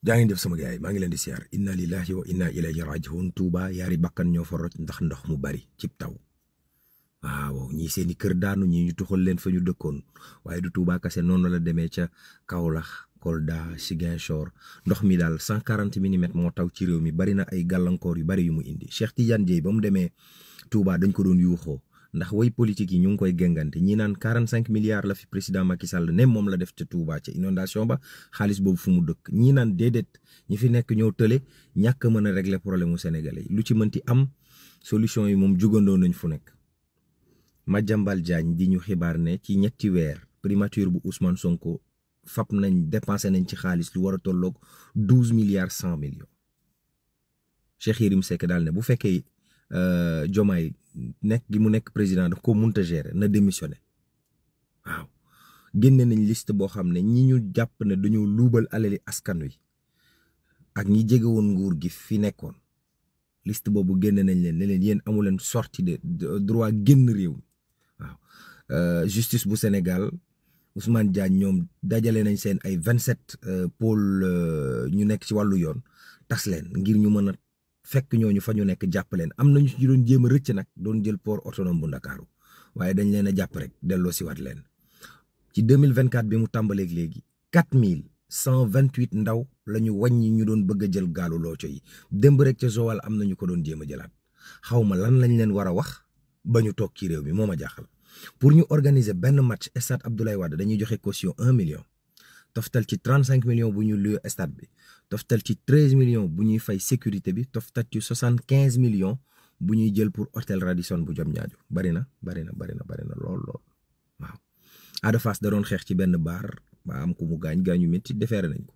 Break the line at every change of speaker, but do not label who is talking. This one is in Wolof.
jaa ngeen def sama gars yi maa ngi leen di siyaar inna lillahi wa inna ilayhi rajiun Touba yaari bakkan ñoo fa roj ndax ndox mu bari cib taw waaw ñii seeni kër daanu ñii ñu tuxal leen fa ñu dëkkoon waaye du Touba kase noonu la demee ca Kaolack Kolda Ziguinchor ndox mi daal 140 millimètres moo taw ci réew mi bari na ay gàllankoor yu bari yu mu indi Cheikh Tidiane Dièye ba mu demee Touba dañ ko doon yuuxoo ndax way politique yi ñu ngi koy géngante ñi naan 45 milliards la fi président Macky Sall ne moom la def ca Touba ca inondation ba xaalis boobu fu mu dëkk ñi naan déedéet ñi fi nekk ñoo tële ñàkk a mën a régler problème mu sénégalais yi lu ci mënti am solution yi moom jugandoo nañ fu nekk. Madiambal Diagne di ñu xibaar ne ci ñetti weer primature bu Ousmane Sonko fap nañ dépensé nañ ci xaalis lu war a tolloog 12 milliards 100 millions Cheikh Yérim Seck daal ne bu fekkee Diomaye nekk gi mu nekk président daf ko munta gérer na démissionné waaw génne nañ liste boo xam ne ñi ñu jàpp ne dañoo luubal alali askan wi ak ñi jege woon nguur gi fi nekkoon liste boobu génne nañ leen ne leen yéen amu leen sortie de droit génn réew mi waaw justice bu Sénégal Ousmane Diagne ñoom dajale nañ seen ay 27 pôle ñu nekk ci wàllu yoon tas leen ngir ñu mën a fekk ñooñu fa ñu nekk jàpp leen am nañu ci doon jéem a rëcc nag doon jël port autonome bu Ndakaaru waaye dañ leen a jàpp rek delloo si waat leen ci 2024 bi mu tàmbaleeg léegi 4128 ndaw la ñu wàññi ñu doon bëgg a jël gaalu looco yi démb rek ca Joal am nañu ko doon jéem a jëlaat xaw ma lan lañ leen war a wax ba ñu toog ci réew mi moo ma jaaxal pour ñu organiser benn match stade Abdoulaye Wade dañuy joxe caution 1 million toftal ci 35 millions bu ñu luye stade bi toftal ci 13 millions bu ñuy fay sécurité bi toftal ci 75 millions bu ñuy jël pour hôtel Radisson bu Diamniadio bari na lool waaw. Ada Fass da doon xeex ci benn baar ba am ku mu gaañu métti defeere nañ ko